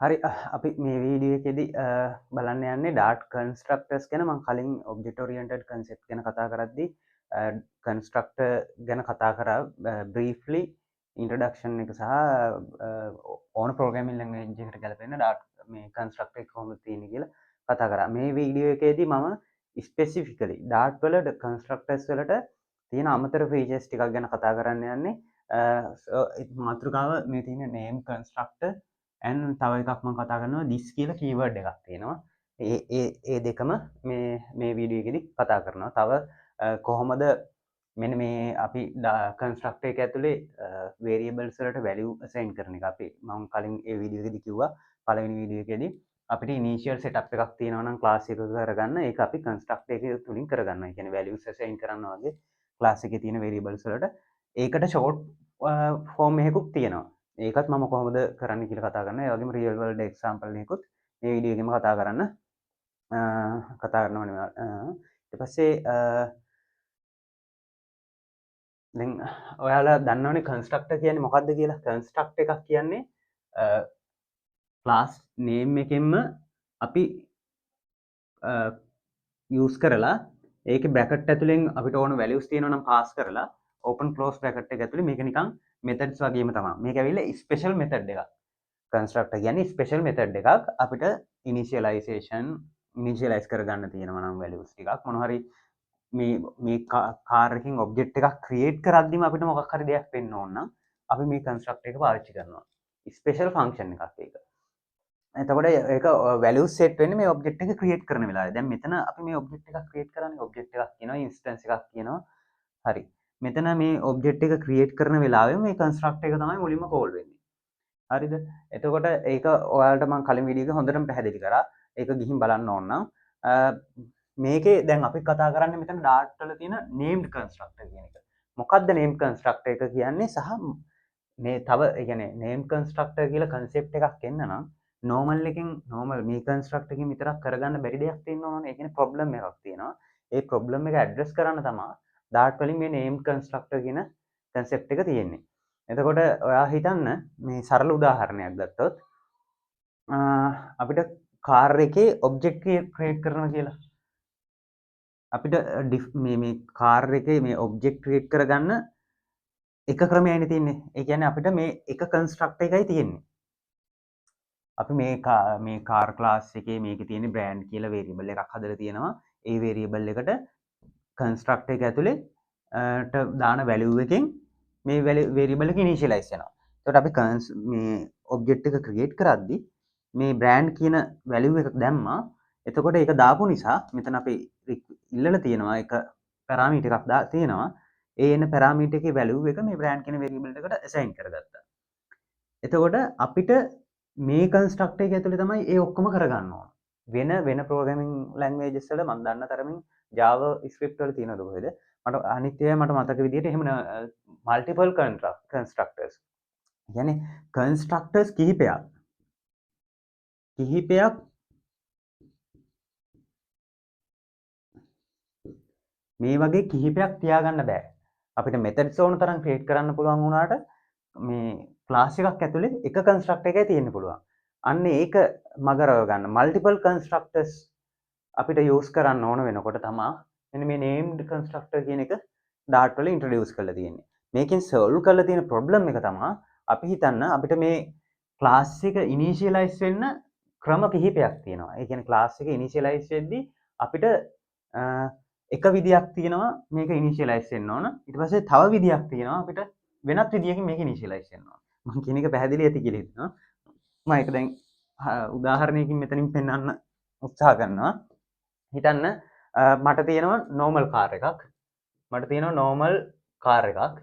හරි, අපි මේ වීඩියෝ එකේදී බලන්න යන්නේ ඩාට් කන්ස්ට්‍රක්ටර්ස් ගැන. මම කලින් ඔබ්ජෙක්ට් ඔරියන්ටඩ් කන්සෙප්ට් ගැන කතා කරද්දී කන්ස්ට්‍රක්ටර් ගැන කතා කරා බ්‍රීෆ්ලි, ඉන්ට්‍රොඩක්ෂන් එක සහ ඕන ප්‍රෝග්‍රෑමින් ලැන්ග්වේජ් එකට ගැලපෙන ඩාට් මේ කන්ස්ට්‍රක්ටර් එක කොහොමද තියෙන්නේ කියලා කතා කරා. මේ වීඩියෝ එකේදී මම ස්පෙසිෆිකලි ඩාට් වල කන්ස්ට්‍රක්ටර්ස් වලට තියෙන අමතර ෆීචර්ස් ටිකක් ගැන කතා කරන්න යන්නේ. මාතෘකාව මේ තියෙන නේම් කන්ස්ට්‍රක්ටර් ඇන් තව එකක් මම කතා කරනවා this කියලා කීවර්ඩ් එකක් තියෙනවා. ඒ ඒ ඒ දෙකම මේ මේ වීඩියෝ එකේදී කතා කරනවා. තව කොහොමද මෙන්න මේ අපි කන්ස්ට්‍රක්ටර් එක ඇතුලේ වේරියබල්ස් වලට වැලියු අසයින් කරන එක අපි මම කලින් ඒ වීඩියෝ එකේදී කිව්වා. පළවෙනි වීඩියෝ එකේදී අපිට ඉනිෂියල් සෙටප් එකක් තියෙනවා නම් ක්ලාස් එකක කරගන්න, ඒක අපි කන්ස්ට්‍රක්ටර් එක තුලින් කරගන්නවා. ඒ කියන්නේ වැලියුස් අසයින් කරනවා වගේ ක්ලාස් එකේ තියෙන වේරියබල්ස් වලට ඒකට ෂෝට් ෆෝම් එකකුත් තියෙනවා. ඒකත් මම කොහොමද කරන්න කියලා කතා කරනවා. ඒ වගේම රියල් වර්ල්ඩ් එක්සැම්පල් එකකුත් මේ වීඩියෝ එකේම කතා කරන්න කතා කරනවා නෙවෙයි. ඊට පස්සේ දැන් ඔයාලා දන්නවනේ කන්ස්ට්‍රක්ටර් කියන්නේ මොකද්ද කියලා. කන්ස්ට්‍රක්ට් එකක් කියන්නේ ක්ලාස් නේම් එකෙන්ම අපි යූස් කරලා ඒකේ බ්‍රැකට් ඇතුලෙන් අපිට ඕන වැලියුස් තියෙනවා නම් පාස් කරලා ඕපන් ක්ලෝස් බ්‍රැකට් එක ඇතුලේ මේක නිකන් මෙතඩ්ස් වගේම තමයි. මේක ඇවිල්ලා ස්පෙෂල් මෙතඩ් එකක්. කන්ස්ට්‍රක්ටර් කියන්නේ ස්පෙෂල් මෙතඩ් එකක්. අපිට ඉනිෂියලයිසේෂන් ඉනිෂියලයිස් කරගන්න තියෙනවා නම් වැලියුස් ටිකක් මොන හරි මේ මේ කාර් එකකින් ඔබ්ජෙක්ට් එකක් ක්‍රියේට් කරද්දිම අපිට මොකක් හරි දෙයක් වෙන්න ඕන නම් අපි මේ කන්ස්ට්‍රක්ටර් එක පාවිච්චි කරනවා. ස්පෙෂල් ෆන්ක්ෂන් එකක් ඒක. එතකොට ඒක වැලියුස් සෙට් වෙන්නේ මේ ඔබ්ජෙක්ට් එක ක්‍රියේට් කරන වෙලාවේ. දැන් මෙතන අපි මේ ඔබ්ජෙක්ට් එකක් ක්‍රියේට් කරන්නේ, ඔබ්ජෙක්ට් එකක් කියනවා, ඉන්ස්ටන්ස් එකක් කියනවා. හරි. මෙතන මේ ඔබ්ජෙක්ට් එක ක්‍රියේට් කරන වෙලාවෙම මේ කන්ස්ට්‍රක්ටර් එක තමයි මුලින්ම කෝල් වෙන්නේ. හරිද? එතකොට ඒක ඔයාලට මම කලින් වීඩියෝ එකේ හොඳටම පැහැදිලි කරා. ඒක ගිහින් බලන්න ඕන නම්. මේකේ දැන් අපි කතා කරන්නේ මෙතන ඩාට් වල තියෙන නේම්ඩ් කන්ස්ට්‍රක්ටර් කියන එක. මොකද්ද නේම්ඩ් කන්ස්ට්‍රක්ටර් එක කියන්නේ සහ මේ තව ඒ කියන්නේ නේම්ඩ් කන්ස්ට්‍රක්ටර් කියලා කන්සෙප්ට් එකක් එන්න නම් නෝමල් එකෙන් නෝමල් මේ කන්ස්ට්‍රක්ටර් එකෙන් විතරක් කරගන්න බැරි දෙයක් තියෙන්න ඕනේ. ඒ කියන්නේ ප්‍රොබ්ලම් එකක් තියෙනවා. ඒ ප්‍රොබ්ලම් එක ඇඩ්‍රස් කරන්න තමයි ඩාට් වලින් මේ නේම්ඩ් කන්ස්ට්‍රක්ටර් කියන කන්සෙප්ට් එක තියෙන්නේ. එතකොට ඔයා හිතන්න මේ සරල උදාහරණයක් ගත්තොත් අපිට කාර් එකේ ඔබ්ජෙක්ට් ක්‍රියේට් කරනවා කියලා. අපිට මේ මේ කාර් එකේ මේ ඔබ්ජෙක්ට් ක්‍රියේට් කරගන්න එක ක්‍රමයයිනේ තියෙන්නේ. ඒ කියන්නේ අපිට මේ එක කන්ස්ට්‍රක්ටර් එකයි තියෙන්නේ. අපි මේ මේ කාර් ක්ලාස් එකේ මේකේ තියෙන බ්‍රෑන්ඩ් කියලා වේරියබල් එකක් හදලා තියෙනවා. ඒ වේරියබල් එකට කන්ස්ට්‍රක්ටර් එක ඇතුලේ දාන වැලියු එකෙන් මේ වේරියබල් එක ඉනිෂියලයිස් වෙනවා. එතකොට අපි මේ ඔබ්ජෙක්ට් එක ක්‍රියේට් කරද්දි මේ බ්‍රෑන්ඩ් කියන වැලියු එකක් දැම්මා. එතකොට ඒක දාපු නිසා මෙතන අපි ඉල්ලලා තියෙනවා එක පැරාමීටර් එකක් දා තියෙනවා. ඒ එන පැරාමීටර් එකේ වැලියු එක මේ බ්‍රෑන්ඩ් කියන වේරියබල් එකට ඇසයින් කරගත්තා. එතකොට අපිට මේ කන්ස්ට්‍රක්ටර් එක ඇතුලේ තමයි ඒ ඔක්කොම කරගන්න ඕන. වෙන වෙන ප්‍රෝග්‍රෑමින් ලැන්ග්වේජස් වල මම දන්න තරමින් Java script වල තියෙනවද කොහෙද? මට අනිත් ඒවා මට මතක විදිහට එහෙම මල්ටිපල් කන්ස්ට්‍රක්ටර්ස්. කියන්නේ කන්ස්ට්‍රක්ටර්ස් කිහිපයක් මේ වගේ කිහිපයක් තියාගන්න බෑ. අපිට මෙතඩ්ස් ඕන තරම් ක්‍රියේට් කරන්න පුළුවන් වුණාට මේ ක්ලාස් එකක් ඇතුලේ එක කන්ස්ට්‍රක්ටර් එකයි තියෙන්න පුළුවන්. අන්න ඒක මග රව ගන්න මල්ටිපල් කන්ස්ට්‍රක්ටර්ස් අපිට යූස් කරන්න ඕන වෙනකොට තමා මෙන්න මේ නේම්ඩ් කන්ස්ට්‍රක්ටර් කියන එක ඩාට් වල ඉන්ට්‍රොඩියුස් කරලා තියෙන්නේ. මේකෙන් සෝල්ව් කරලා තියෙන ප්‍රොබ්ලම් එක තමා අපි හිතන්න අපිට මේ ක්ලාස් එක ඉනිෂියලයිස් වෙන්න ක්‍රම කිහිපයක් තියෙනවා. ඒ කියන්නේ ක්ලාස් එක ඉනිෂියලයිස් වෙද්දී අපිට එක විදියක් තියෙනවා මේක ඉනිෂියලයිස් වෙන්න ඕන. ඊට පස්සේ තව විදියක් තියෙනවා අපිට වෙනත් විදියකින් මේක ඉනිෂියලයිස් වෙන්න ඕන. මං කියන එක පැහැදිලි ඇති කියලා හිතනවා. මම ඒක දැන් උදාහරණයකින් මෙතනින් පෙන්වන්න උත්සාහ කරනවා. හිතන්න මට තියෙනවා නෝමල් කාර් එකක්. මට තියෙනවා නෝමල් කාර් එකක්.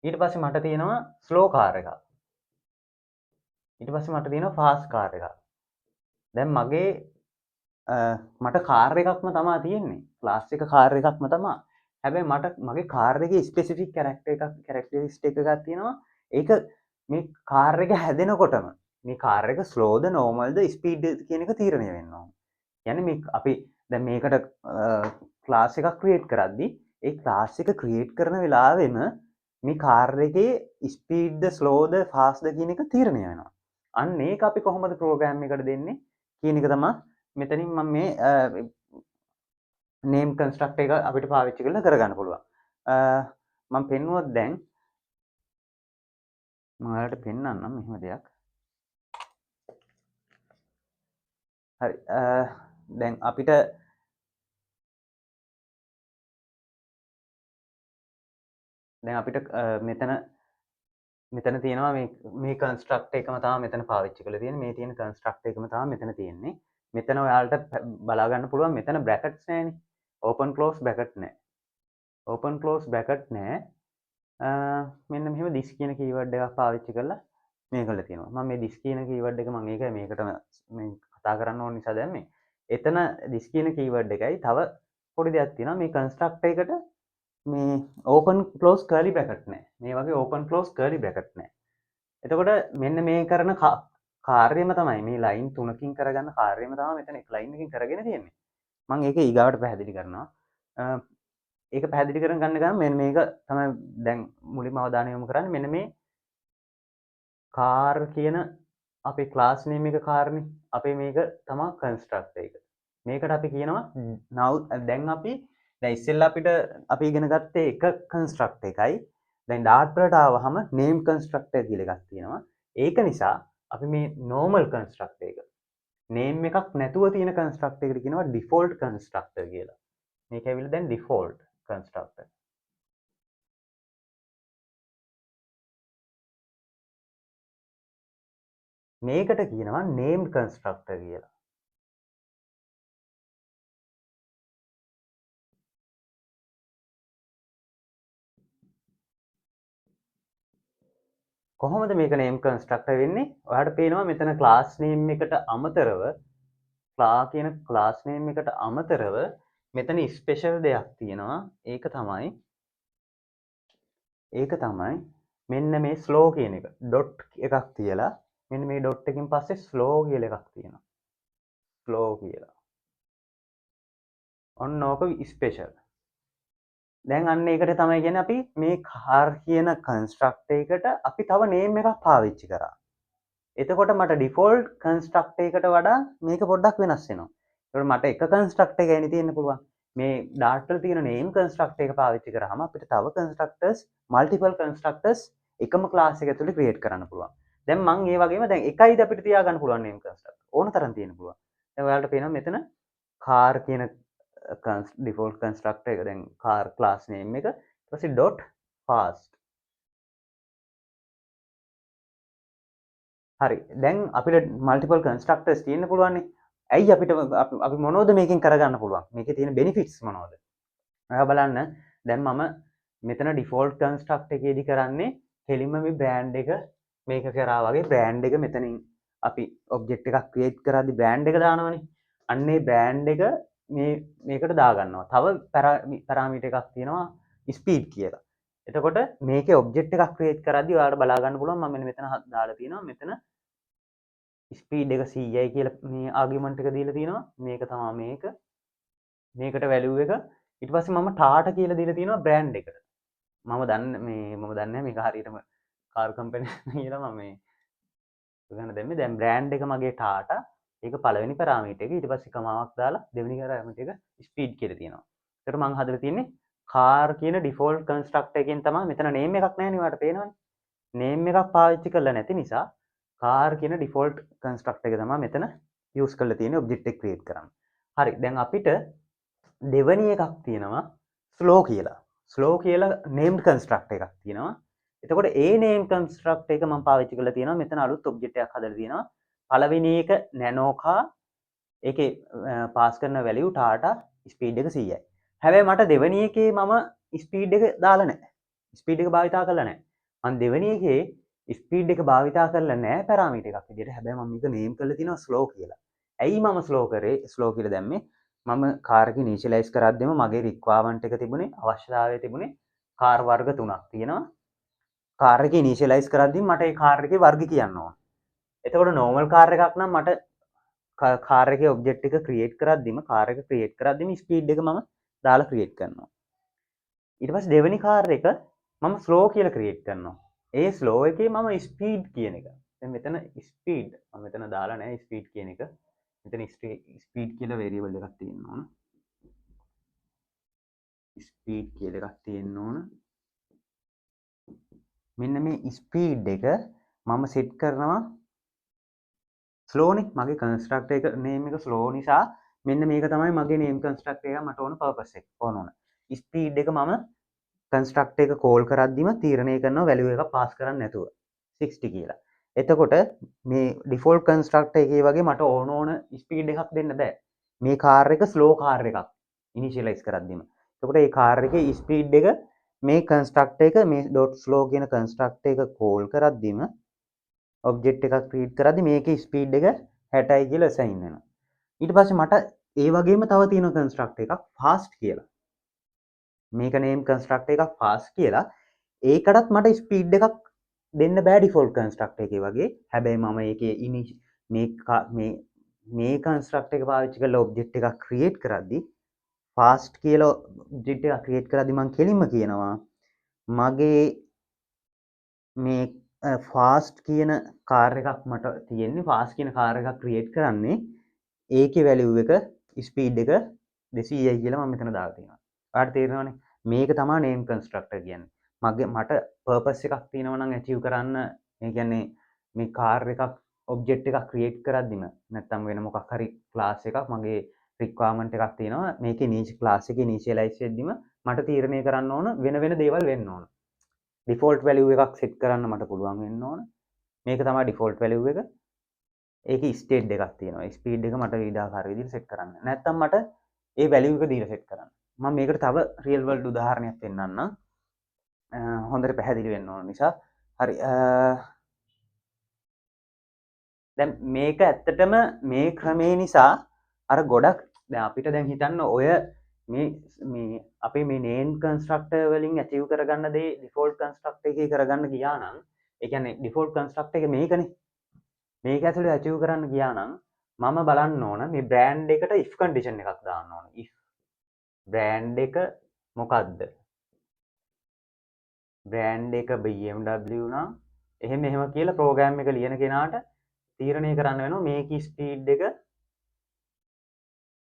ඊට පස්සේ මට තියෙනවා ස්ලෝ කාර් එකක්. ඊට පස්සේ මට තියෙනවා ෆාස්ට් කාර් එකක්. දැන් මගේ මට කාර් එකක්ම තමා තියෙන්නේ. ක්ලාස් එක කාර් එකක්ම තමා. හැබැයි මට මගේ කාර් එකේ ස්පෙසිෆික් කැරක්ටර් එකක් කැරක්ටරිස්ටික් එකක් තියෙනවා. ඒක මේ කාර් එක හැදෙනකොටම මේ කාර් එක ස්ලෝද නෝමල්ද ස්පීඩ් කියන එක තීරණය වෙන්න ඕන. කියන්නේ මේ අපි දැන් මේකට ක්ලාස් එකක් ක්‍රියේට් කරද්දි ඒ ක්ලාස් එක ක්‍රියේට් කරන වෙලාවෙම මේ කාර් එකේ ස්පීඩ්ද ස්ලෝද ෆාස්ට්ද කියන එක තීරණය වෙනවා. අන්න ඒක අපි කොහොමද ප්‍රෝග්‍රෑම් එකට දෙන්නේ කියන එක තමයි මෙතනින් මම මේ නේම් කන්ස්ට්‍රක්ටර් එක අපිට පාවිච්චි කරලා කරගන්න පුළුවන්. මම පෙන්නුවොත් දැන් මම ඔයාලට පෙන්වන්නම් මෙහෙම දෙයක්. හරි, දැන් අපිට මෙතන තියෙනවා මේ කන්ස්ට්‍රක්ට් එකම තමයි මෙතන පාවිච්චි කරලා තියෙන්නේ. මේ තියෙන කන්ස්ට්‍රක්ට් එකම තමයි මෙතන තියෙන්නේ. මෙතන ඔයාලට බලා ගන්න පුළුවන් මෙතන බ්‍රැකට්ස් නෑනේ. ඕපන් ක්ලෝස් බ්‍රැකට් නෑ. ඕපන් ක්ලෝස් බ්‍රැකට් නෑ. මෙන්න මෙහෙම this කියන කීවර්ඩ් එකක් පාවිච්චි කරලා මේ කරලා තියෙනවා. මම මේ this කියන කීවර්ඩ් එක මම ඒකයි මේකට මේ කතා කරන්න ඕන නිසා දැම්මේ. එතන this කියන කීවර්ඩ් එකයි තව පොඩි දෙයක් තියෙනවා. මේ කන්ස්ට්‍රක්ට් එකට මේ ඕපන් ක්ලෝස් කර්ලි බ්‍රැකට් නෑ. මේ වගේ ඕපන් ක්ලෝස් කර්ලි බ්‍රැකට් නෑ. එතකොට මෙන්න මේ කරන කාර්යම තමයි මේ ලයින් තුනකින් කරගන්න කාර්යම තමයි මෙතන එක ලයින් එකකින් කරගෙන තියෙන්නේ. මම ඒක ඊගාවට පැහැදිලි කරනවා. ඒක පැහැදිලි කරගෙන ගන්න ගමන් මෙන්න මේක තමයි දැන් මුලින්ම අවධානය යොමු කරන්නේ. මෙන්න මේ කාර් කියන අපේ ක්ලාස් නේම් එක කාර්නේ. අපේ මේක තමයි කන්ස්ට්‍රක්ට් එක. මේකට අපි කියනවා now දැන් අපි දැන් ඉස්සෙල්ලා අපි ඉගෙන ගත්තේ එක කන්ස්ට්‍රක්ට් එකයි. දැන් ඩාට් වලට ආවහම නේම් කන්ස්ට්‍රක්ටර් කියලා එකක් තියෙනවා. ඒක නිසා අපි මේ නෝමල් කන්ස්ට්‍රක්ට් එක නේම් එකක් නැතුව තියෙන කන්ස්ට්‍රක්ට් එකට කියනවා ඩිෆෝල්ට් කන්ස්ට්‍රක්ටර් කියලා. මේක ඇවිල්ලා දැන් ඩිෆෝල්ට් කන්ස්ට්‍රක්ටර්. මේකට කියනවා නේම් කන්ස්ට්‍රක්ටර් කියලා. කොහොමද මේක නේම් කන්ස්ට්‍රක්ටර් වෙන්නේ? ඔයාලට පේනවා මෙතන ක්ලාස් නේම් එකට අමතරව ක්ලා කියන ක්ලාස් නේම් එකට අමතරව මෙතන ස්පෙෂල් දෙයක් තියෙනවා. ඒක තමයි මෙන්න මේ ස්ලෝ කියන එක. ඩොට් එකක් තියලා මෙන්න මේ ඩොට් එකකින් පස්සේ ස්ලෝ කියලා එකක් තියෙනවා. ස්ලෝ කියලා. ඔන්න ඕක ස්පෙෂල්. දැන් අන්න ඒකට තමයි කියන්නේ අපි මේ කාර් කියන කන්ස්ට්‍රක්ට් එකට අපි තව නේම් එකක් පාවිච්චි කරා. එතකොට මට ඩිෆෝල්ට් කන්ස්ට්‍රක්ට් එකට වඩා මේක පොඩ්ඩක් වෙනස් වෙනවා. ඒකට මට එක කන්ස්ට්‍රක්ට් එකයි නේ තියෙන්න පුළුවන්. මේ ඩාට් වල තියෙන නේම් කන්ස්ට්‍රක්ට් එක පාවිච්චි කරාම අපිට තව කන්ස්ට්‍රක්ටර්ස්, මල්ටිපල් කන්ස්ට්‍රක්ටර්ස් එකම ක්ලාස් එක ඇතුලේ ක්‍රියේට් කරන්න පුළුවන්. දැන් මං ඒ වගේම දැන් එකයිද අපිට තියාගන්න පුළුවන් නේම් කන්ස්ට්‍රක්ට්. ඕන තරම් තියෙන්න පුළුවන්. දැන් ඔයාලට පේනවා මෙතන කාර් කියන ඩිෆෝල්ට් කන්ස්ට්‍රක්ටර් එක, දැන් කාර් ක්ලාස් නේම් එක, ඊට පස්සේ ඩොට් ෆාස්ට්. හරි, දැන් අපිට මල්ටිපල් කන්ස්ට්‍රක්ටර්ස් තියෙන්න පුළුවන්නේ. ඇයි අපි මොනවද මේකෙන් කරගන්න පුළුවන්? මේකේ තියෙන බෙනිෆිට්ස් මොනවද? ඔයා බලන්න, දැන් මම මෙතන ඩිෆෝල්ට් කන්ස්ට්‍රක්ට් එකේදී කරන්නේ කෙලින්ම මේ බ්‍රෑන්ඩ් එක මේක කරා වගේ බ්‍රෑන්ඩ් එක මෙතනින් අපි ඔබ්ජෙක්ට් එකක් ක්‍රියේට් කරද්දි බ්‍රෑන්ඩ් එක දානවනේ. අන්න ඒ බ්‍රෑන්ඩ් එක මේකට දාගන්නවා. තව පැරාමීටර් එකක් තියෙනවා ස්පීඩ් කියලා. එතකොට මේකේ ඔබ්ජෙක්ට් එකක් ක්‍රියේට් කරද්දි ඔයාලට බලා ගන්න පුළුවන් මම මෙන්න මෙතන දාලා තියෙනවා. මෙතන ස්පීඩ් එක 100යි කියලා මේ ආගියුමන්ට් එක දීලා තියෙනවා. මේක තමයි මේක. මේකට වැලියු එක. ඊට පස්සේ මම ටාටා කියලා දීලා තියෙනවා බ්‍රෑන්ඩ් එකට. මම දන්නේ නැහැ මේක හරියටම කාර් කම්පැනි කියලා මම මේ ගන්න දැම්මේ. දැන් බ්‍රෑන්ඩ් එක මගේ ටාටා. ඒක පළවෙනි පැරාමීටර් එක. ඊට පස්සේ කමාවක් දාලා දෙවෙනි පැරාමීටර් එක ස්පීඩ් කියලා තියෙනවා. ඒතර මං හදලා තියෙන්නේ කාර් කියන ඩිෆෝල්ට් කන්ස්ට්‍රක්ට් එකෙන් තමයි. මෙතන නේම් එකක් නැහැ නේ, ඔයාලට පේනවනේ. නේම් එකක් පාවිච්චි කරලා නැති නිසා කාර් කියන ඩිෆෝල්ට් කන්ස්ට්‍රක්ට් එක තමයි මෙතන යූස් කරලා තියෙන්නේ ඔබ්ජෙක්ට් එක ක්‍රියේට් කරන්න. හරි, දැන් අපිට දෙවෙනි එකක් තියෙනවා ස්ලෝ කියලා. ස්ලෝ කියලා නේම්ඩ් කන්ස්ට්‍රක්ට් එකක් තියෙනවා. එතකොට ඒ නේම් කන්ස්ට්‍රක්ට් එක මම පාවිච්චි කරලා තියෙනවා. මෙතන අලුත් ඔබ්ජෙක්ට් එකක් හදලා තියෙනවා. පළවෙනි එක නැනෝ කාර්, ඒකේ පාස් කරන වැලියු ටාටා, ස්පීඩ් එක 100යි. හැබැයි මට දෙවෙනි එකේ මම ස්පීඩ් එක දාලා නැහැ. ස්පීඩ් එක භාවිතා කරලා නැහැ. මම දෙවෙනි එකේ ස්පීඩ් එක භාවිතා කරලා නැහැ පැරාමීටර් එකක් විදියට. හැබැයි මම මේක නේම් කරලා තිනවා ස්ලෝ කියලා. ඇයි මම ස්ලෝ කරේ? ස්ලෝ කියලා දැම්මේ මම කාර් එක ඉනිෂියලයිස් කරද්දිම මගේ රික්වයර්මන්ට් එක තිබුණේ, අවශ්‍යතාවය තිබුණේ කාර් වර්ග තුනක් තියෙනවා. කාර් එක ඉනිෂියලයිස් කරද්දිම මට ඒ කාර් එකේ වර්ග කියන්න ඕන. එතකොට නෝමල් කාර් එකක් නම් මට කාර් එකේ ඔබ්ජෙක්ට් එක ක්‍රියේට් කරද්දිම, කාර් එක ක්‍රියේට් කරද්දිම ස්පීඩ් එක මම දාලා ක්‍රියේට් කරනවා. ඊට පස්සේ දෙවෙනි කාර් එක මම ස්ලෝ කියලා ක්‍රියේට් කරනවා. ඒ ස්ලෝ එකේ මම ස්පීඩ් කියන එක දැන් මෙතන ස්පීඩ් මම මෙතන දාලා නැහැ ස්පීඩ් කියන එක. මෙතන ස්පීඩ් කියලා වේරියබල් එකක් තියෙන්න ඕන. ස්පීඩ් කියලා එකක් තියෙන්න ඕන. මෙන්න මේ ස්පීඩ් එක මම සෙට් කරනවා ස්ලෝ නේ. මගේ කන්ස්ට්‍රක්ටර් එක නේම් එක ස්ලෝ නිසා මෙන්න මේක තමයි මගේ නේම් කන්ස්ට්‍රක්ටර් එක මට ඕන පර්පස් එක ඕන ඕන. ස්පීඩ් එක මම කන්ස්ට්‍රක්ටර් එක කෝල් කරද්දිම තීරණය කරනවා වැලියු එක පාස් කරන්න නැතුව 60 කියලා. එතකොට මේ ඩිෆෝල්ට් කන්ස්ට්‍රක්ටර් එකේ වගේ මට ඕන ඕන ස්පීඩ් එකක් දෙන්න බෑ. මේ කාර් එක ස්ලෝ කාර් එකක් ඉනිෂියලයිස් කරද්දිම. එතකොට මේ කාර් එකේ ස්පීඩ් එක මේ කන්ස්ට්‍රක්ටර් එක මේ ඩොට් ස්ලෝ කියන කන්ස්ට්‍රක්ටර් එක කෝල් කරද්දිම ඔබ්ජෙක්ට් එකක් ක්‍රියේට් කරද්දි මේකේ ස්පීඩ් එක 60යි කියලා අසයින් වෙනවා. ඊට පස්සේ මට ඒ වගේම තව තියෙන කන්ස්ට්‍රක්ටර් එකක් ෆාස්ට් කියලා. මේක නේම් කන්ස්ට්‍රක්ටර් එකක් ෆාස්ට් කියලා. ඒකටත් මට ස්පීඩ් එකක් දෙන්න බෑ ඩිෆෝල්ට් කන්ස්ට්‍රක්ටර් එකේ වගේ. හැබැයි මම ඒකේ මේ මේ කන්ස්ට්‍රක්ටර් එක පාවිච්චි කරලා ඔබ්ජෙක්ට් එකක් ක්‍රියේට් කරද්දි ෆාස්ට් කියලා ඔබ්ජෙක්ට් එකක් ක්‍රියේට් කරද්දි මං කෙලින්ම කියනවා මගේ මේ ෆාස්ට් කියන කාර් එකක් මට තියෙන්නේ ෆාස්ට් කියන කාර් එකක් ක්‍රියේට් කරන්නේ ඒකේ වැලියු එක ස්පීඩ් එක 200යි කියලා මම මෙතන දාලා තියෙනවා. ඔයාලට තේරෙනවනේ මේක තමයි නේම් කන්ස්ට්‍රක්ටර් කියන්නේ. මට පර්පස් එකක් තියෙනවා නම් ඇචීව් කරන්න, ඒ කියන්නේ මේ කාර් එකක් ඔබ්ජෙක්ට් එකක් ක්‍රියේට් කරද්දිම නැත්තම් වෙන මොකක් හරි ක්ලාස් එකක් මගේ රික්වයර්මන්ට් එකක් තියෙනවා මේකේ ක්ලාස් එකේ ඉනිෂියලයිස් වෙද්දිම මට තීරණය කරන්න ඕන වෙන වෙන දේවල් වෙන්න ඕන. ඩිෆෝල්ට් වැලියු එකක් සෙට් කරන්න මට පුළුවන් වෙන්න ඕන. මේක තමයි ඩිෆෝල්ට් වැලියු එක. ඒකේ ස්ටේට් එකක් තියෙනවා. ස්පීඩ් එක මට විවිධාකාර විදිහට සෙට් කරන්න. නැත්තම් මට ඒ වැලියු එක දීලා සෙට් කරන්න. මම මේකට තව රියල් වර්ල්ඩ් උදාහරණයක් පෙන්නන්නම්. හොඳට පැහැදිලි වෙන්න ඕන නිසා. හරි. දැන් මේක ඇත්තටම මේ ක්‍රමේ නිසා අර ගොඩක් දැන් අපිට දැන් හිතන්න ඔය මේ අපේ මේ නේම් කන්ස්ට්‍රක්ටර් වලින් ඇචීව් කරගන්න දේ ඩිෆෝල්ට් කන්ස්ට්‍රක්ටර් එකේ කරගන්න ගියා නම්, ඒ කියන්නේ ඩිෆෝල්ට් කන්ස්ට්‍රක්ටර් එක මේකනේ. මේක ඇතුලේ ඇචීව් කරන්න ගියා නම් මම බලන්න ඕන මේ බ්‍රෑන්ඩ් එකට if condition එකක් දාන්න ඕන. if brand එක මොකද්ද? බ්‍රෑන්ඩ් එක BMW නම් එහෙම එහෙම කියලා ප්‍රෝග්‍රෑම් එක ලියන කෙනාට තීරණය කරන්න වෙනවා මේකේ ස්පීඩ් එක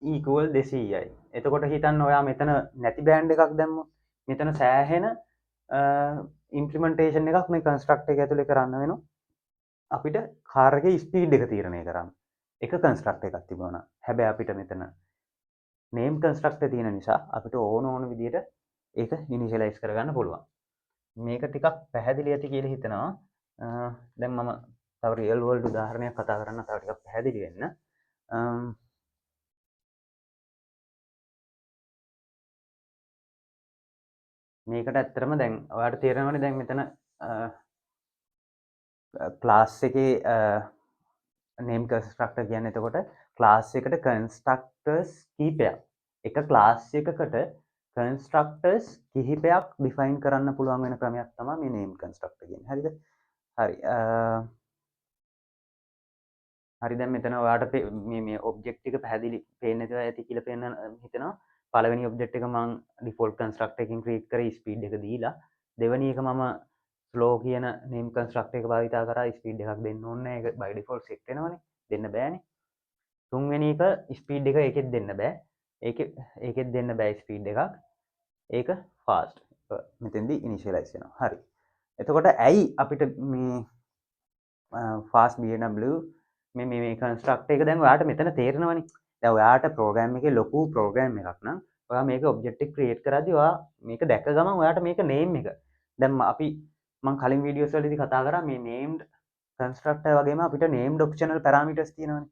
equal 200යි. එතකොට හිතන්න ඔයා මෙතන නැති බ්‍රෑන්ඩ් එකක් දැම්මොත් මෙතන සෑහෙන ඉම්ප්ලිමන්ටේෂන් එකක් මේ කන්ස්ට්‍රක්ට් එක ඇතුලේ කරන්න වෙනවා. අපිට කාර් එකේ ස්පීඩ් එක තීරණය කරන්න. එක කන්ස්ට්‍රක්ට් එකක් තිබුණා. හැබැයි අපිට මෙතන නේම් කන්ස්ට්‍රක්ට් එක තියෙන නිසා අපිට ඕන ඕන විදියට ඒක ඉනිෂියලයිස් කරගන්න පුළුවන්. මේක ටිකක් පැහැදිලි ඇති කියලා හිතනවා. දැන් මම තව රියල් වර්ල්ඩ් උදාහරණයක් කතා කරන්න තව ටිකක් පැහැදිලි වෙන්න. මේකට ඇත්තටම දැන් ඔයාලට තේරෙනවනේ දැන් මෙතන ක්ලාස් එකේ නේම් කන්ස්ට්‍රක්ටර් කියන්නේ එතකොට ක්ලාස් එකට කන්ස්ට්‍රක්ටර්ස් කීපයක්. එක ක්ලාස් එකකට කන්ස්ට්‍රක්ටර්ස් කිහිපයක් ඩිෆයින් කරන්න පුළුවන් වෙන ක්‍රමයක් තමයි මේ නේම් කන්ස්ට්‍රක්ටර් කියන්නේ. හරිද? හරි. හරි දැන් මෙතන ඔයාලට මේ ඔබ්ජෙක්ට් එක පැහැදිලි පේන්නේ නැතුව ඇති කියලා හිතෙනවා. පළවෙනි ඔබ්ජෙක්ට් එක මං ඩිෆෝල්ට් කන්ස්ට්‍රක්ටර් එකකින් ක්‍රියේට් කරේ ස්පීඩ් එක දීලා. දෙවෙනි එක මම ස්ලෝ කියන නේම් කන්ස්ට්‍රක්ටර් එක භාවිතා කරා ස්පීඩ් එකක් දෙන්න ඕනේ නෑ. ඒක බයි ඩිෆෝල්ට් සෙට් වෙනවනේ. දෙන්න බෑනේ. තුන්වෙනි එක ස්පීඩ් එක ඒකෙත් දෙන්න බෑ. ඒකෙත් දෙන්න බෑ ස්පීඩ් එකක්. ඒක ෆාස්ට්. මෙතෙන්දී ඉනිෂියලයිස් වෙනවා. හරි. එතකොට ඇයි අපිට මේ ෆාස්ට් BMW මේ කන්ස්ට්‍රක්ටර් එක දැන් ඔයාට මෙතන තේරෙනවනේ. දැන් ඔයාට ප්‍රෝග්‍රෑම් එකේ ලොකු ප්‍රෝග්‍රෑම් එකක් නම් ඔයා මේක ඔබ්ජෙක්ට් එක ක්‍රියේට් කරද්දී ඔයා මේක දැක්ක ගමන් ඔයාට මේක නේම් එක. දැන් මං කලින් වීඩියෝස් වලදී කතා කරා මේ නේම්ඩ් කන්ස්ට්‍රක්ටර් වගේම අපිට නේම්ඩ් ඔප්ෂනල් පැරාමීටර්ස් තියෙනවනේ.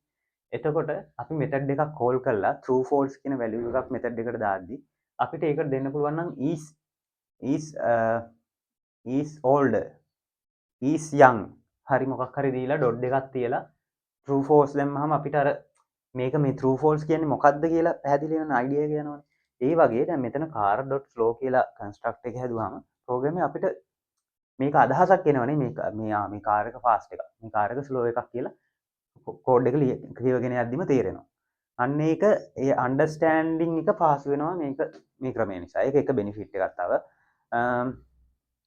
එතකොට අපි මෙතඩ් එකක් කෝල් කරලා true false කියන වැලියු එකක් මෙතඩ් එකට දාද්දි අපිට ඒකට දෙන්න පුළුවන් නම් is older, is young හරි මොකක් හරි දීලා ඩොට් දෙකක් තියලා true false දැම්මහම අපිට අර මේක මේ true false කියන්නේ මොකද්ද කියලා පැහැදිලි වෙන අයිඩියා එක යනවනේ. ඒ වගේ දැන් මෙතන car.slow කියලා කන්ස්ට්‍රක්ට් එක හැදුවාම ප්‍රෝග්‍රෑම් එක අපිට මේක අදහසක් එනවනේ මේ කාර් එක ෆාස්ට් එකක් මේ කාර් එක ස්ලෝ එකක් කියලා කෝඩ් එක කියවගෙන යද්දිම තේරෙනවා. අන්න ඒක ඒ අන්ඩර්ස්ටෑන්ඩින් එක පාස් වෙනවා මේ ක්‍රමය නිසා. ඒක එක බෙනිෆිට් එකක් තව.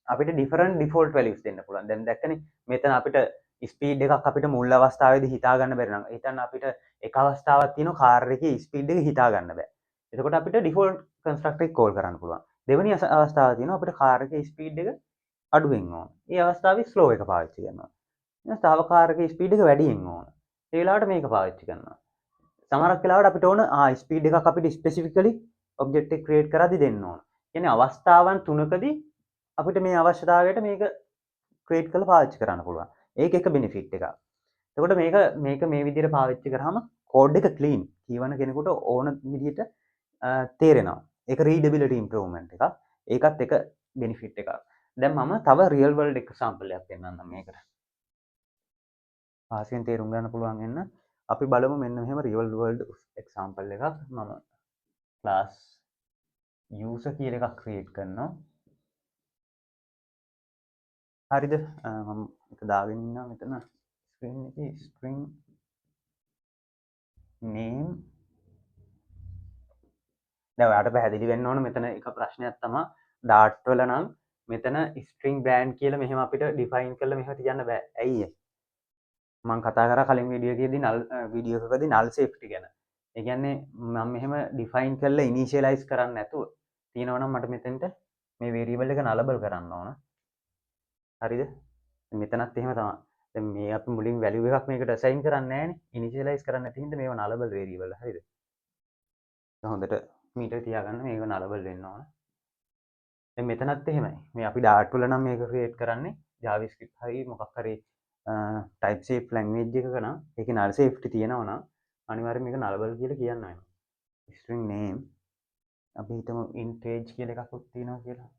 අපිට ඩිෆරන්ට් ඩිෆෝල්ට් වැලියුස් දෙන්න පුළුවන්. දැන් දැක්කනේ මෙතන අපිට ස්පීඩ් එකක් අපිට මුල් අවස්ථාවේදී හිතා ගන්න බැරි නම්, හිතන්න අපිට එක අවස්ථාවක් තියෙනවා කාර් එකේ ස්පීඩ් එක හිතා ගන්න බෑ. එතකොට අපිට ඩිෆෝල්ට් කන්ස්ට්‍රක්ටර් එක කෝල් කරන්න පුළුවන්. දෙවෙනි අවස්ථාව තියෙනවා අපිට කාර් එකේ ස්පීඩ් එක අඩුවෙන් ඕන. ඒ අවස්ථාවේ ස්ලෝ එක පාවිච්චි කරනවා. ඊට තව කාර් එකේ ස්පීඩ් එක වැඩියෙන් ඕන. ඒ වෙලාවට මේක පාවිච්චි කරනවා. සමහරක් වෙලාවට අපිට ඕන ස්පීඩ් එකක් අපිට ස්පෙසිෆිකලි ඔබ්ජෙක්ට් එක ක්‍රියේට් කරද්දි දෙන්න ඕන. කියන්නේ අවස්ථාවන් තුනකදී අපිට මේ අවශ්‍යතාවයට මේක ක්‍රියේට් කරලා පාවිච්චි කරන්න පුළුවන්. ඒක එක බෙනිෆිට් එකක්. එතකොට මේක මේ විදිහට පාවිච්චි කරාම කෝඩ් එක ක්ලීන් කියවන කෙනෙකුට ඕන විදිහට තේරෙනවා. ඒක රීඩබිලිටි ඉම්ප්‍රූව්මන්ට් එකක්. ඒකත් එක බෙනිෆිට් එකක්. දැන් මම තව රියල් වර්ල්ඩ් එක්සැම්පල් එකක් පෙන්නන්නම් මේකට. පහසුවෙන් තේරුම් ගන්න පුළුවන් වෙන්න. අපි බලමු මෙන්න මෙහෙම රියල් වර්ල්ඩ් එක්සැම්පල් එකක්. මම ක්ලාස් යූසර් කියලා එකක් ක්‍රියේට් කරනවා. හරිද? මම එක දාගෙන ඉන්නවා මෙතන ස්ක්‍රීන් එකේ ස්ට්‍රින්ග් නේම්. දැන් ඔයාලට පැහැදිලි වෙන්න ඕන මෙතන එක ප්‍රශ්නයක් තමයි ඩාට් වල නම් මෙතන ස්ට්‍රින්ග් බ්‍රෑන්ඩ් කියලා මෙහෙම අපිට ඩිෆයින් කරලා මෙහෙම තියන්න බෑ. ඇයි ඒ? මං කතා කරා කලින් වීඩියෝ එකේදී නල් වීඩියෝ එකකදී නල් සේෆ්ටි ගැන. ඒ කියන්නේ මම මෙහෙම ඩිෆයින් කරලා ඉනිෂියලයිස් කරන්නේ නැතුව තියෙනවා නම් මට මෙතෙන්ට මේ වේරියබල් එක නලබල් කරන්න ඕන. හරිද? මෙතනත් එහෙම තමයි. දැන් මේ අපි මුලින් වැලියු එකක් මේකට අසයින් කරන්නේ නැහනේ. ඉනිෂියලයිස් කරන්න නැති හින්දා මේව නලබල් වේරියබල්. හරිද? හොඳට මීටර තියාගන්න මේක නලබල් වෙන්න ඕන. දැන් මෙතනත් එහෙමයි. මේ අපි ඩාට් වල නම් මේක ක්‍රියේට් කරන්නේ JavaScript හරි මොකක් හරි ටයිප් සේෆ් ලැන්ග්වේජ් එකක නම් ඒකේ නල් සේෆ්ටි තියෙනවා නම් අනිවාර්යයෙන් මේක නලබල් කියලා කියන්න වෙනවා. ස්ට්‍රින්ග් නේම් අපි හිතමු int age කියලා එකකුත් තියෙනවා කියලා.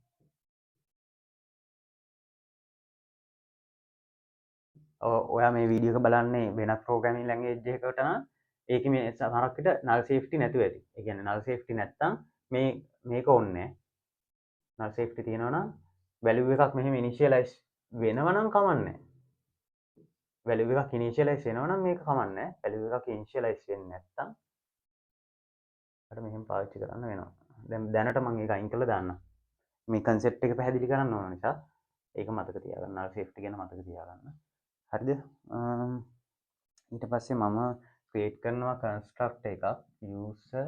ඔයා මේ වීඩියෝ එක බලන්නේ වෙනත් ප්‍රෝග්‍රෑමින් ලැන්ග්වේජ් එකකට නම් ඒකේ මේ සමහරක් විට නල් සේෆ්ටි නැතුව ඇති. ඒ කියන්නේ නල් සේෆ්ටි නැත්තම් මේක ඕනේ නෑ. නල් සේෆ්ටි තියෙනවා නම් වැලියු එකක් මෙහෙම ඉනිෂියලයිස් වෙනවා නම් කමක් නෑ. වැලියු එකක් ඉනිෂියලයිස් වෙනවා නම් මේක කමක් නෑ. වැලියු එකක් ඉනිෂියලයිස් වෙන්නේ නැත්තම් අපිට මෙහෙම පාවිච්චි කරන්න වෙනවා. දැන් දැනට මම ඒක අයින් කරලා දාන්නම්. මේ කන්සෙප්ට් එක පැහැදිලි කරන්න ඕන නිසා ඒක මතක තියාගන්න. නල් සේෆ්ටි ගැන මතක තියාගන්න. හරිද? ඊට පස්සේ මම ක්‍රියේට් කරනවා කන්ස්ට්‍රක්ට් එකක් user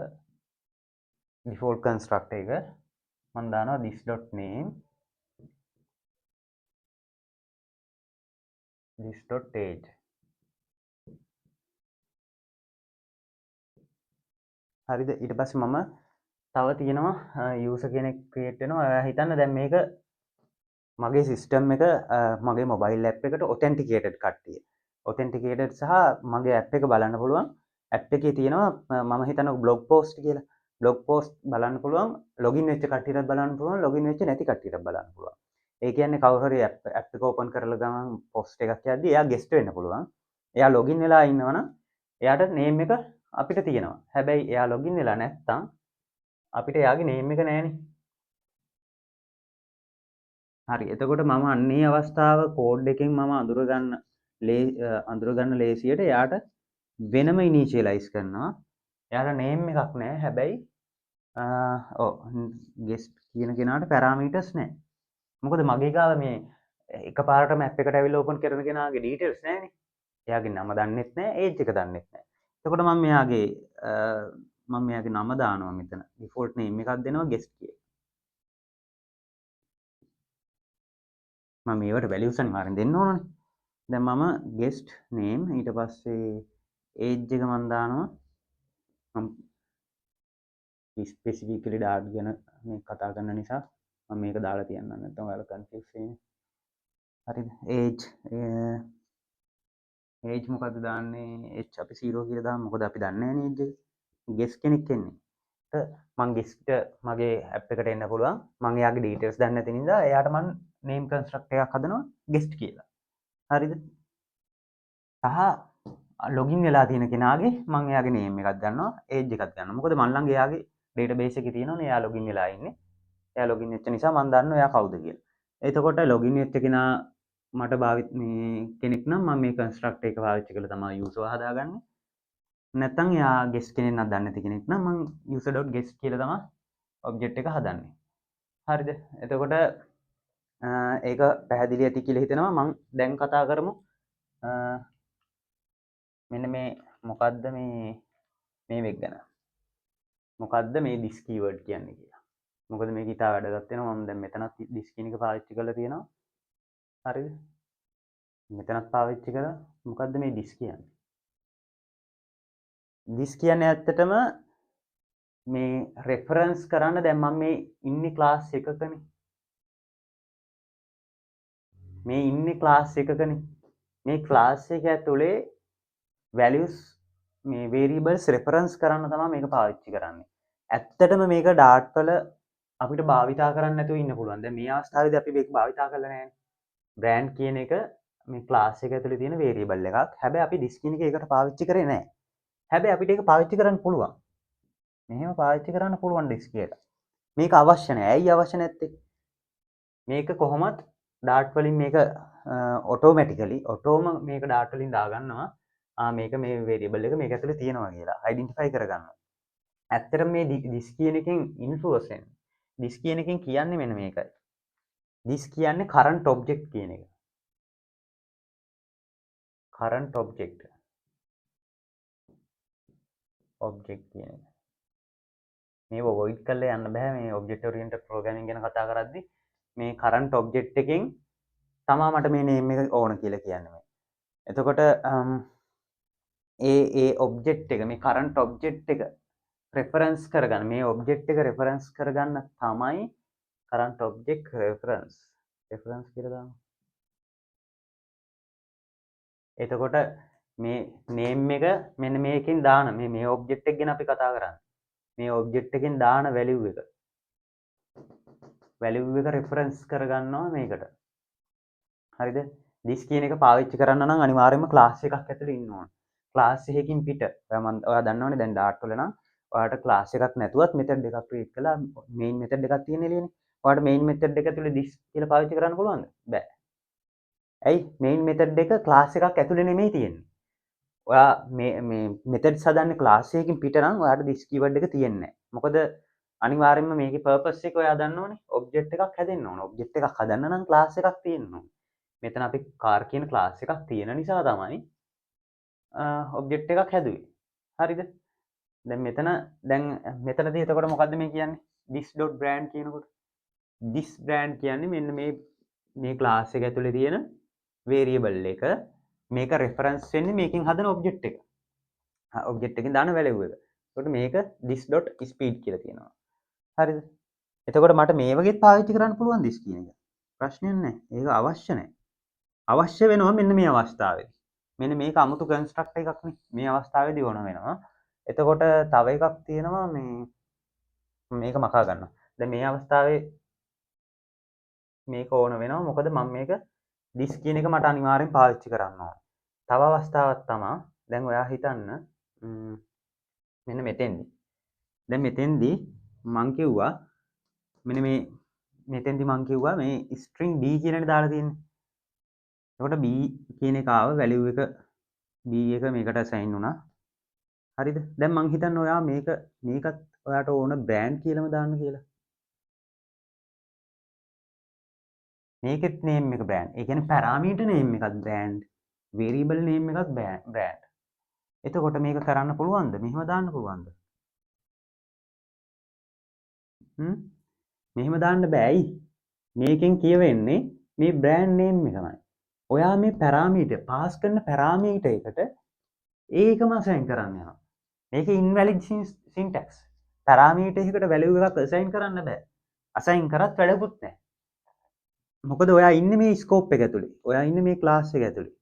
default construct එක මම දානවා this.name this.age. හරිද? ඊට පස්සේ මම තව තියෙනවා user කෙනෙක් ක්‍රියේට් වෙනවා. ඔයා හිතන්න දැන් මේක මගේ සිස්ටම් එක මගේ මොබයිල් ඇප් එකට ඔතෙන්ටිකේටඩ් කට්ටිය. ඔතෙන්ටිකේටඩ් සහ මගේ ඇප් එක බලන්න පුළුවන්. ඇප් එකේ තියෙනවා මම හිතන්නේ බ්ලොග් පෝස්ට් කියලා. බ්ලොග් පෝස්ට් බලන්න පුළුවන්. ලොගින් වෙච්ච කට්ටියටත් බලන්න පුළුවන්. ලොගින් වෙච්ච නැති කට්ටියටත් බලන්න පුළුවන්. ඒ කියන්නේ කවුරු හරි ඇප් එක ඕපන් කරලා ගමන් පෝස්ට් එකක් යද්දි එයා ගෙස්ට් වෙන්න පුළුවන්. එයා ලොගින් වෙලා ඉන්නවනම් එයාට නේම් එක අපිට තියෙනවා. හැබැයි එයා ලොගින් වෙලා නැත්තම් අපිට එයාගේ නේම් එක නෑනේ. හරි. එතකොට මම අන්නේ අවස්ථාව කෝඩ් එකෙන් මම අඳුරගන්න ලේසියට එයාට වෙනම ඉනිෂියලයිස් කරනවා. එයාට නේම් එකක් නෑ. හැබැයි ඔව් ගෙස්ට් කියන කෙනාට පැරාමීටර්ස් නෑ. මොකද මගේ ගාව මේ එකපාරටම ඇප් එකට ඇවිල්ලා ඕපන් කරන කෙනාගේ ඩීටේල්ස් නෑනේ. එයාගේ නම දන්නෙත් නෑ, ඒජ් එක දන්නෙත් නෑ. එතකොට මම මෙයාගේ නම දානවා මෙතන. ඩිෆෝල්ට් නේම් එකක් දෙනවා ගෙස්ට් කියලා. මම මේවට වැලියුස් අනිවාර්යෙන් දෙන්න ඕනනේ. දැන් මම ගෙස්ට් නේම් ඊට පස්සේ ඒජ් එක මම දානවා. මම ස්පෙසිෆිකලි ඩාට් ගැන මේ කතා කරන නිසා මම මේක දාලා තියන්නම්, නැත්නම් ඔයාලා කන්ෆියුස් වෙන්නේ. හරිද? ඒජ් මොකද්ද දාන්නේ? h අපි 0 කියලා දාමු. මොකද අපි දන්නේ නෑනේ ඒජ් එක. ගෙස් කෙනෙක් එන්නේ. මං ගෙස්ට් මගේ ඇප් එකට එන්න පුළුවන්. මං එයාගේ ඩීටේල්ස් දන්නේ නැති නිසා එයාට මං නේම් කන්ස්ට්‍රක්ට් එකක් හදනවා ගෙස්ට් කියලා. හරිද? සහ ලොගින් වෙලා තියෙන කෙනාගේ මං එයාගේ නේම් එකක් දන්නවා, ඒජ් එකක් දන්නවා. මොකද මං ළඟ එයාගේ ඩේටාබේස් එකේ තියෙනවනේ එයා ලොගින් වෙලා ඉන්නේ. එයා ලොගින් වෙච්ච නිසා මං දන්නවා එයා කවුද කියලා. එතකොට ලොගින් වෙච්ච කෙනා මට භාවිත මේ කෙනෙක් නම් මම මේ කන්ස්ට්‍රක්ට් එක පාවිච්චි කරලා තමයි යූසර් හදාගන්නේ. නැත්නම් එයා ගෙස්ට් කෙනෙක් නම් දන්නේ නැති කෙනෙක් නම් මං user.guest කියලා තමයි ඔබ්ජෙක්ට් එක හදන්නේ. හරිද? එතකොට ඒක පැහැදිලි ඇති කියලා හිතෙනවා. මං දැන් කතා කරමු මෙන්න මේ මොකද්ද මේ මේ ගැන. මොකද්ද මේ this keyword කියන්නේ කියලා. මොකද මේක ඉතා වැදගත් වෙනවා. මම දැන් මෙතනත් this කියන එක පාවිච්චි කරලා තියෙනවා. හරිද? මෙතනත් පාවිච්චි කරා. මොකද්ද මේ this කියන්නේ? This කියන්නේ ඇත්තටම මේ රෙෆරන්ස් කරන්න. දැන් මම මේ ඉන්නේ ක්ලාස් එකකනේ. මේ ඉන්නේ ක්ලාස් එකකනේ. මේ ක්ලාස් එක ඇතුලේ වැලියුස් මේ වේරියබල්ස් රෙෆරන්ස් කරන්න තමයි මේක පාවිච්චි කරන්නේ. ඇත්තටම මේක ඩාට් වල අපිට භාවිතා කරන්න නැතුව ඉන්න පුළුවන්. දැන් මේ අවස්ථාවේදී අපි මේක භාවිතා කරලා නැහැනේ. බ්‍රෑන්ඩ් කියන එක මේ ක්ලාස් එක ඇතුලේ තියෙන වේරියබල් එකක්. හැබැයි අපි this කියන එක ඒකට පාවිච්චි කරේ නැහැ. හැබැයි අපිට ඒක පාවිච්චි කරන්න පුළුවන්. මෙහෙම පාවිච්චි කරන්න පුළුවන් this කියලා. මේක අවශ්‍ය නැහැ. ඇයි අවශ්‍ය නැත්තේ? මේක කොහොමත් ඩාට් වලින් මේක ඔටෝමැටිකලි ඔටෝම මේක ඩාට් වලින් දාගන්නවා. මේක මේ වේරියබල් එක මේක ඇතුලේ තියෙනවා කියලා අයිඩෙන්ටිෆයි කරගන්නවා. ඇත්තටම මේ this කියන එකෙන් ඉන්ෆ්ලුවන්ස් වෙන්නේ. This කියන එකෙන් කියන්නේ මෙන්න මේකයි. This කියන්නේ කරන්ට් ඔබ්ජෙක්ට් කියන එක. කරන්ට් ඔබ්ජෙක්ට් කියන එක. මේව අවොයිඩ් කරලා යන්න බෑ. මේ ඔබ්ජෙක්ට් ඔරියන්ටඩ් ප්‍රෝග්‍රෑමින් ගැන කතා කරද්දි මේ කරන්ට් ඔබ්ජෙක්ට් එකෙන් තමා මට මේ නේම් එක ඕන කියලා කියන්නේ මේ. එතකොට ඒ ඔබ්ජෙක්ට් එක මේ කරන්ට් ඔබ්ජෙක්ට් එක රෙෆරන්ස් කරගන්න, මේ ඔබ්ජෙක්ට් එක රෙෆරන්ස් කරගන්න තමයි කරන්ට් ඔබ්ජෙක්ට් රෙෆරන්ස් කියලා දාමු. එතකොට මේ නේම් එක මෙන්න මේකෙන් දාන මේ ඔබ්ජෙක්ට් එක ගැන අපි කතා කරන්නේ. මේ ඔබ්ජෙක්ට් එකෙන් දාන වැලියු එක රෙෆරන්ස් කරගන්නවා මේකට. හරිද? This කියන එක පාවිච්චි කරන්න නම් අනිවාර්යයෙන්ම ක්ලාස් එකක් ඇතුලේ ඉන්න ඕන. ක්ලාස් එකකින් පිට ඔයා දන්නවනේ දැන් ඩාට් වල නම් ඔයාට ක්ලාස් එකක් නැතුවත් මෙතඩ් එකක් ක්‍රියේට් කළා මේන් මෙතඩ් එකක් තියෙන එළියනේ. ඔයාට මේන් මෙතඩ් එක ඇතුලේ this කියලා පාවිච්චි කරන්න පුළුවන්ද? බෑ. ඇයි? මේන් මෙතඩ් එක ක්ලාස් එකක් ඇතුලේ නෙමෙයි තියෙන්නේ. ඔයා මේ මෙතඩ්ස් හදන්නේ ක්ලාස් එකකින් පිට නම් ඔයාට this keyword එක තියෙන්නේ නෑ. මොකද අනිවාර්යයෙන්ම මේකේ පර්පස් එක ඔයා දන්නවනේ. ඔබ්ජෙක්ට් එකක් හැදෙන්න ඕන. ඔබ්ජෙක්ට් එකක් හදන්න නම් ක්ලාස් එකක් තියෙන්න ඕන. මෙතන අපි කාර් කියන ක්ලාස් එකක් තියෙන නිසා තමයි ඔබ්ජෙක්ට් එකක් හැදුවේ. හරිද? දැන් මෙතන දැන් මෙතනදී එතකොට මොකද්ද මේ කියන්නේ? this.brand කියනකොට this brand කියන්නේ මෙන්න මේ ක්ලාස් එක ඇතුලේ තියෙන වේරියබල් එක. මේක රෙෆරන්ස් වෙන්නේ මේකෙන් හදන ඔබ්ජෙක්ට් එක. ඔබ්ජෙක්ට් එකෙන් දාන වැලියු එක. එතකොට මේක this.speed කියලා තියෙනවා. හරිද? එතකොට මට මේ වගේත් පාවිච්චි කරන්න පුළුවන් this කියන එක. ප්‍රශ්නයක් නෑ. ඒක අවශ්‍ය නෑ. අවශ්‍ය වෙනවා මෙන්න මේ අවස්ථාවේදී. මෙන්න මේක අමුතු කන්ස්ට්‍රක්ට් එකක් නේ. මේ අවස්ථාවේදී ඕන වෙනවා. එතකොට තව එකක් තියෙනවා මේක මකා ගන්නවා. දැන් මේ අවස්ථාවේ මේක ඕන වෙනවා. මොකද මම මේක this කියන එක මට අනිවාර්යෙන් පාවිච්චි කරන්න ඕන. තව අවස්ථාවක් තමා දැන් ඔයා හිතන්න මෙන්න මෙතෙන්දි. දැන් මෙතෙන්දි මං කිව්වා මෙන්න මේ මෙතෙන්දි මං කිව්වා මේ string b කියලානේ දාලා තියෙන්නේ. එතකොට b කියන එක ආව වැලියු එක b එක මේකට අසයින් වුණා. හරිද? දැන් මං හිතන්නේ ඔයා මේකත් ඔයාට ඕන බ්‍රෑන්ඩ් කියලාම දාන්න කියලා. මේකෙත් නේම් එක බ්‍රෑන්ඩ්. ඒ කියන්නේ පැරාමීටර් නේම් එකත් බ්‍රෑන්ඩ්, වේරියබල් නේම් එකත් බ්‍රෑන්ඩ්. එතකොට මේක කරන්න පුළුවන්ද? මෙහෙම දාන්න පුළුවන්ද? මෙහෙම දාන්න බෑ. ඇයි? මේකෙන් කියවෙන්නේ මේ බ්‍රෑන්ඩ් නේම් එකමයි. ඔයා මේ පැරාමීටර් පාස් කරන පැරාමීටර් එකට ඒකම අසයින් කරන්න යනවා. මේක ඉන්වැලිඩ් සින්ටැක්ස්. පැරාමීටර් එකකට වැලියු එකක් අසයින් කරන්න බෑ. අසයින් කරත් වැඩකුත් නෑ. මොකද ඔයා ඉන්නේ මේ ස්කෝප් එක ඇතුලේ. ඔයා ඉන්නේ මේ ක්ලාස් එක ඇතුලේ.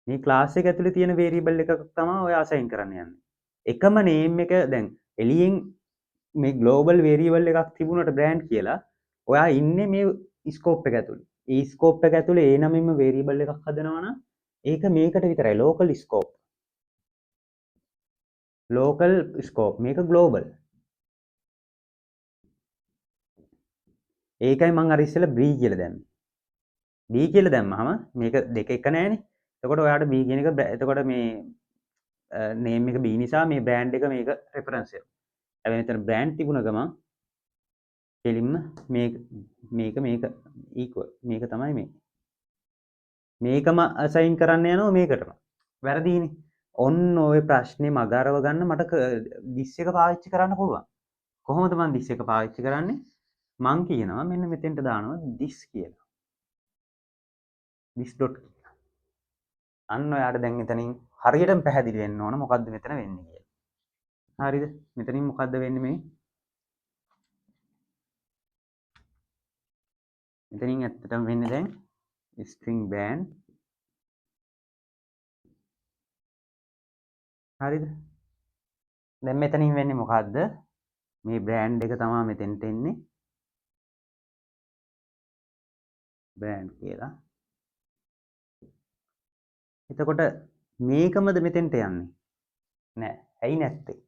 මේ ක්ලාස් එක ඇතුලේ තියෙන වේරියබල් එකක් තමයි ඔයා අසයින් කරන්න යන්නේ. එකම නේම් එක දැන් එළියෙන් මේ ග්ලෝබල් වේරියබල් එකක් තිබුණට බ්‍රෑන්ඩ් කියලා ඔයා ඉන්නේ මේ ස්කෝප් එක ඇතුලේ. ඒ ස්කෝප් එක ඇතුලේ ඒ නමින්ම වේරියබල් එකක් හදනවා නම් ඒක මේකට විතරයි ලෝකල් ස්කෝප්. ලෝකල් ස්කෝප් මේක ග්ලෝබල්. ඒකයි මං අර ඉස්සෙල්ලා B කියලා දැම්මේ. B කියලා දැම්මහම මේක දෙක එක නෑනේ. එතකොට ඔයාට B කියන එක එතකොට මේ නේම් එක B නිසා මේ බ්‍රෑන්ඩ් එක මේක රෙෆරන්ස් වෙනවා. හැබැයි මෙතන බ්‍රෑන්ඩ් තිබුණ ගමන් කෙලින්ම මේක මේක ඉක්වල් මේක තමයි මේ. මේකම අසයින් කරන්න යනවා මේකටම. වැරදීනේ. ඔන්න ඔය ප්‍රශ්නේ මග අරව ගන්න මට this එක පාවිච්චි කරන්න පුළුවන්. කොහොමද මං this එක පාවිච්චි කරන්නේ? මං කියනවා මෙන්න මෙතෙන්ට දානවා this කියලා. This dot කියලා. අන්න ඔයාට දැන් එතනින් හරියටම පැහැදිලි වෙන්න ඕන මොකද්ද මෙතන වෙන්නේ කියලා. හරිද? මෙතනින් මොකද්ද වෙන්නේ මේ? මෙතනින් ඇත්තටම වෙන්නේ දැන් string band. හරිද? දැන් මෙතනින් වෙන්නේ මොකද්ද? මේ බ්‍රෑන්ඩ් එක තමා මෙතෙන්ට එන්නේ. බ්‍රෑන්ඩ් කියලා. එතකොට මේකමද මෙතෙන්ට යන්නේ? නෑ. ඇයි නැත්තේ?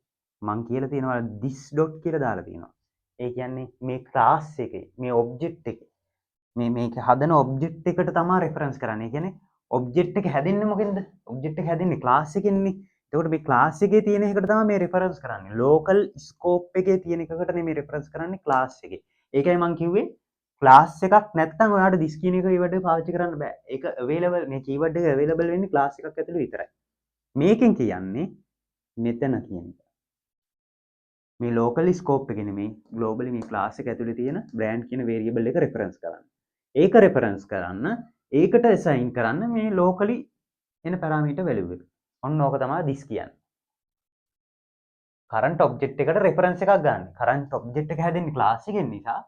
මං කියලා තියෙනවා this dot කියලා දාලා තියෙනවා. ඒ කියන්නේ මේ ක්ලාස් එකේ, මේ ඔබ්ජෙක්ට් එකේ, මේක හදන ඔබ්ජෙක්ට් එකට තමා රෙෆරන්ස් කරන්නේ. ඒ කියන්නේ ඔබ්ජෙක්ට් එක හැදෙන්නේ මොකෙන්ද? ඔබ්ජෙක්ට් එක හැදෙන්නේ ක්ලාස් එකෙන්නේ. එතකොට මේ ක්ලාස් එකේ තියෙන එකට තමයි මේ රෙෆරන්ස් කරන්නේ. ලෝකල් ස්කෝප් එකේ තියෙන එකකට නෙමෙයි රෙෆරන්ස් කරන්නේ ක්ලාස් එකේ. ඒකයි මං කිව්වේ ක්ලාස් එකක් නැත්තම් ඔයාලට this කියන එක කීවර්ඩ් එක පාවිච්චි කරන්න බෑ. ඒක අවైలබල්, මේ කීවර්ඩ් එක අවైలබල් වෙන්නේ ක්ලාස් එකක් ඇතුළේ විතරයි. මේකෙන් කියන්නේ මෙතන කියන එක. මේ ලෝකල් ස්කෝප් එකේ නෙමෙයි, ග්ලෝබලි මේ ක්ලාස් එක ඇතුලේ තියෙන බ්‍රෑන්ඩ් කියන වේරියබල් එක රෙෆරන්ස් කරන්න. ඒක රෙෆරන්ස් කරන්න, ඒකට ඇසයින් කරන්න මේ ලෝකලි එන පැරාමීටර් වැලියු එක. ඔන්න ඕක තමයි this කියන්නේ. කරන්ට් ඔබ්ජෙක්ට් එකට රෙෆරන්ස් එකක් ගන්න. කරන්ට් ඔබ්ජෙක්ට් එක හැදෙන්නේ ක්ලාස් එකෙන් නිසා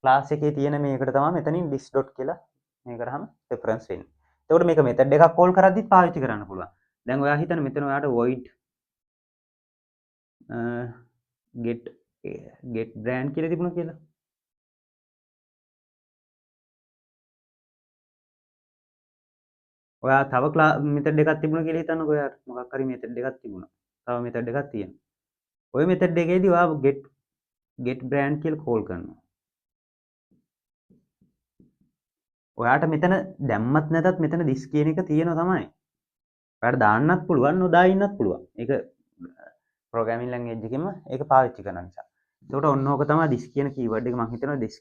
ක්ලාස් එකේ තියෙන මේකට තමයි මෙතනින් this dot කියලා මේ කරාම රෙෆරන්ස් වෙන්නේ. එතකොට මේක මෙතඩ් එකක් කෝල් කරද්දිත් පාවිච්චි කරන්න පුළුවන්. දැන් ඔයා හිතන්න මෙතන ඔයාට void get brand කියලා තිබුණා කියලා. ඔයා තව මෙතඩ් එකක් තිබුණා කියලා හිතන්නකෝ. ඔයාට මොකක් හරි මෙතඩ් එකක් තිබුණා. තව මෙතඩ් එකක් තියෙනවා. ඔය මෙතඩ් එකේදී ඔයා get brand කියලා කෝල් කරනවා. ඔයාට මෙතන දැම්මත් නැතත් මෙතන this කියන එක තියෙනවා තමයි. ඔයාට දාන්නත් පුළුවන්, නොදා ඉන්නත් පුළුවන්. ඒක ප්‍රෝග්‍රෑමින් ලැන්ග්වේජ් එකෙම ඒක පාවිච්චි කරන නිසා. එතකොට ඔන්න ඕක තමයි this කියන කීවර්ඩ් එක. මං හිතනවා this